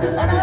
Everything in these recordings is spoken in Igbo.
Thank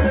you.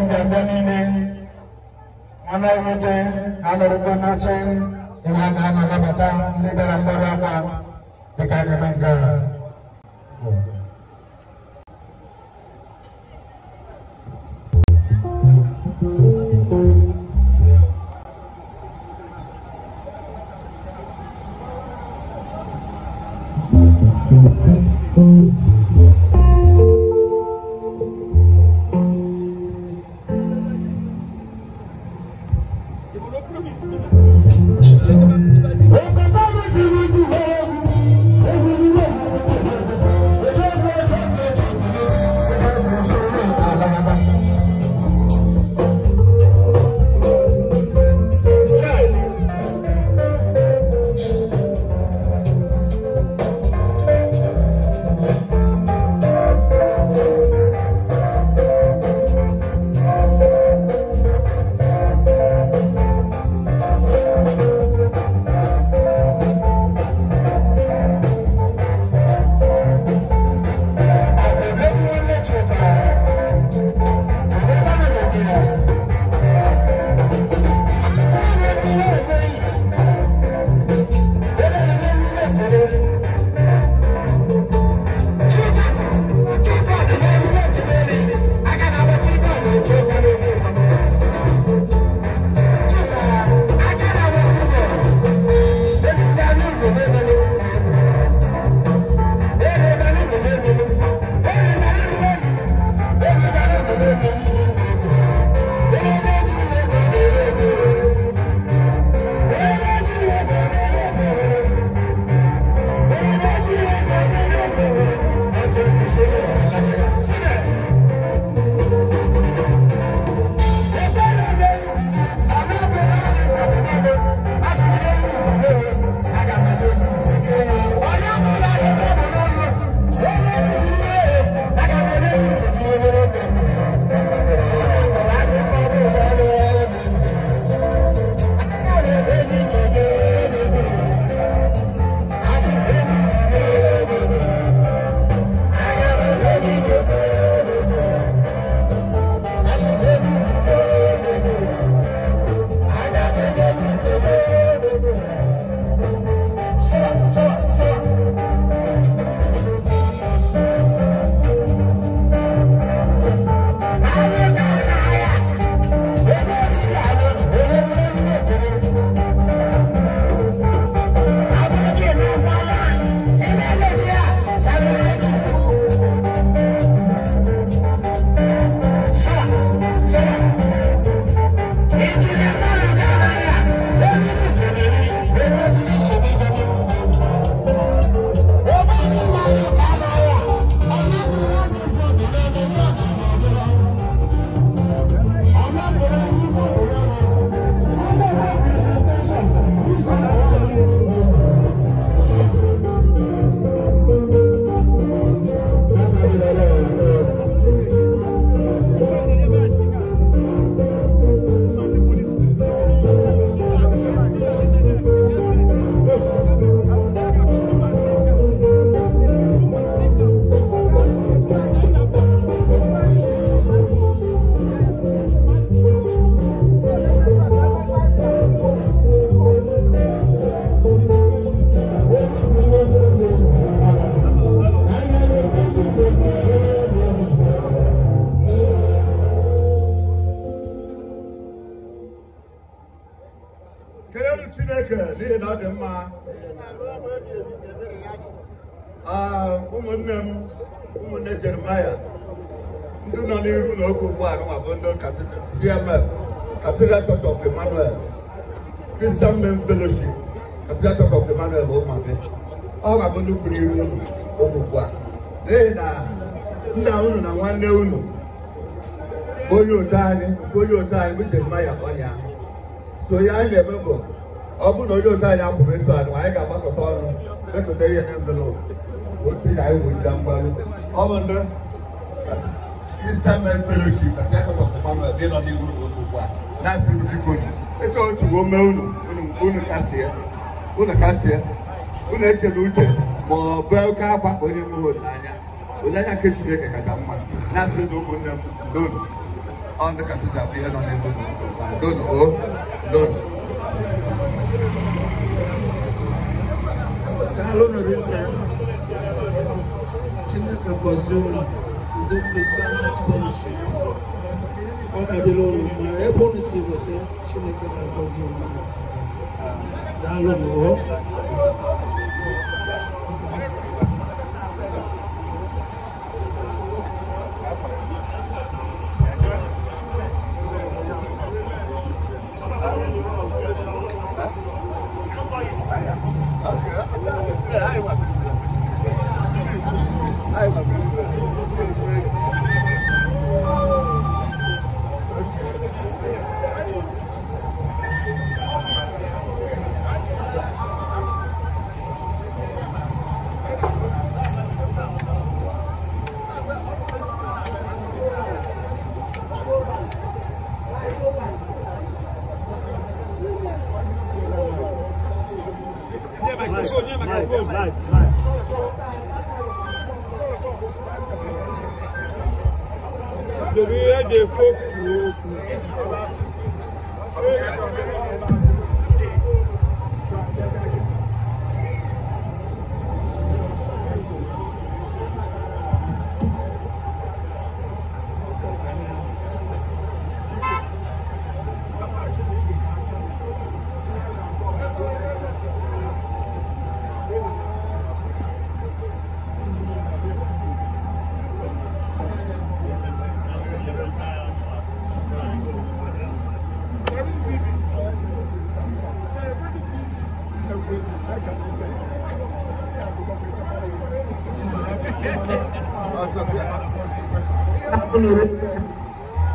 Mbịambịa niile nwanne anyị nwoke anọrọgo n'oche ebe a ga-anọ nabata ndị bịara mgbaru akwa dịka a na-eme nke a. Chineke n'ihi na ọ dị mma. Ụmụnne m, ụmụnne Jeremaya, ndị nọ n'ihu na okwu ugbu a nwa bụ ndị CMF, Cathedral Church of Emmanuel, Christian Men Fellowship, Cathedral Church of Emmanuel bụ ụmụabịa. Ọ ga-abụ ndị kwuru iru unu okwu ugbu a n'ihi na nna unu na nwanne unu onye otu anyị bụ Jeremaya ọnya. So ya anyị na-eme bụ ọ bụrụ na onye otu anyị apụrụ etu anyị anyị ga-agbakọta ọnụ mekọta ihe envelope otu ihe anyị wee jide mgbaru. Ọ bụ ndị Christian Men Fellowship Cathedral Church of Emmanuel dị nọ n'ihu ugbu a na-asị unu biko etu otu ome unu unu kasie unu echela uche ma ọ bụ oke akwa ka onye nweghị olileanya olileanya nke Chineke kacha mma. Na-asị na ụmụnne m n'unu Ọ ndị cathedral bụ ihe nọ n'elu donu o donu. Daalụ rinne. Chineke gọzie unu, ndị Christian Fellowship. Ọ ga-adịrị unu mma ebe unu si weta. Chineke na-agọzi unu. Daalụ nụ.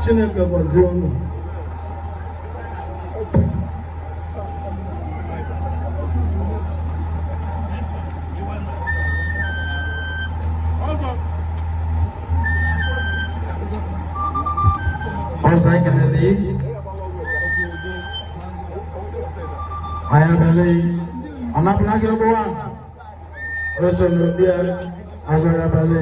Chineke gọzie unu. Ọzọ ekelele anyị abịala ọ napụla gị ọgbụwa ọsọ n'obi ya azọ ya abịala.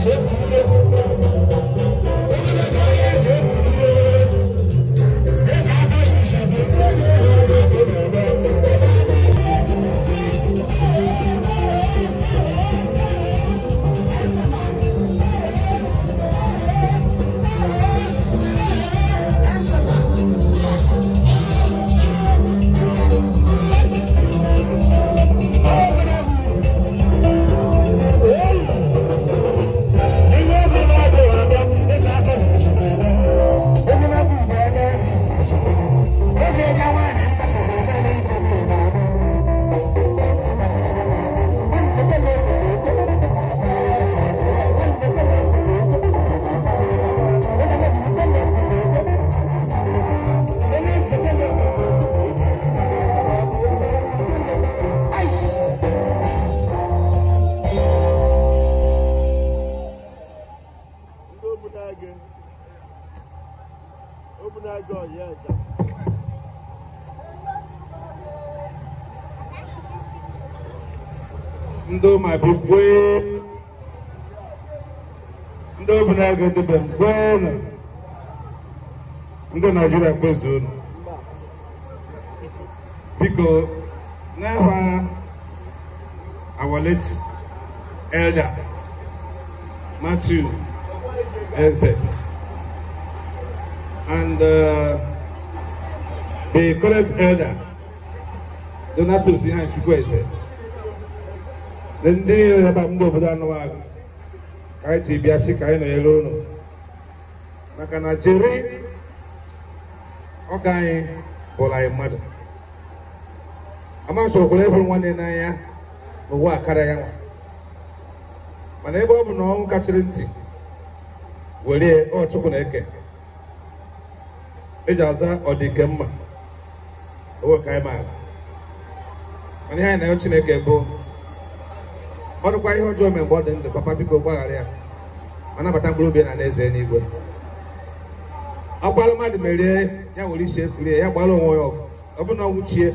Thank you. Obunage. Obunage Oyeja. Ndị ụmụabikwe ndị Obunage ndị be m kwenu, ndị Naijiria kwezuonu. Biko n'aha our late elder Matthew Eze and the current elder Donatus Iheanyi Eze, ndị niile ebe ndị obodo anụmanụ ka anyị ji bịa sị ka anyị nọnyere unu maka na Jerry ọka anyị bụrụ anyị mmadụ amasị okwere ịhụrụ nwanne n'anya n'ụwa akara ya nwa, mana ebe ọ bụ na ọnwụ kachiri ntị were ọ Chukwu na-eke eji aza ọdịke mma owe ka anyị maara, mana ihe anyị na-ayọ Chineke bụ ọ dịkwa ihe ọjọọ mee mgbe ọ dị ndụ, papa biko gbaghara ya ma nabata mkpụrụ obi na alaeze n'igwe. Ọ gbara mmadụ merie ya nwere isi efurie ya gbara onwe ya ọgụ, ọ bụ na ọnwụ chie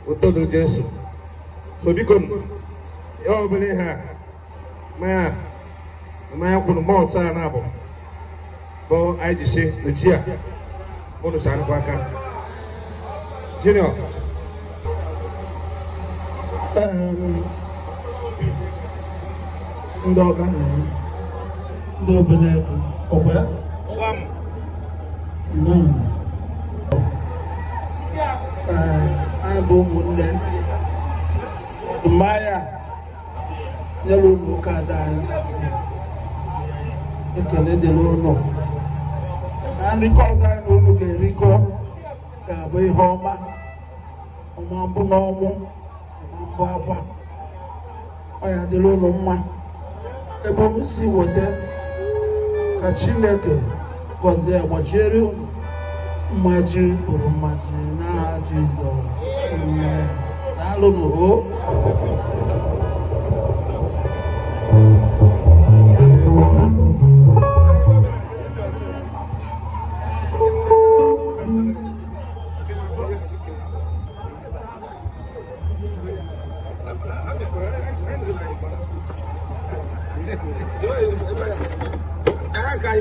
ụtọ Jesu. So biko ya obere ihe a mmanya mmanya kwuru mọlt a na-abụ bụ anyị ji si n'uchi a ụnụ chanụkwa aka. Junior. Ndị ọga na ndị obere ọkwa ya? Anyị bụ ụmụnne mmanya nyere ụmụ ụka ada anyị ekele dịrị ụnụ na nrikọ ọzọ anyị na ụnụ ga-erikọ ga-abụ ihe ọma ọma mbụ n'ọnwụ ọma mbụ akwa ọ ya dịrị ụnụ mma ebe ụnụ si weta ka Chineke gọzie gbachiere ụnụ mmaji pụrụ mmaji n'aha Jizọs. Daalụnụ o. I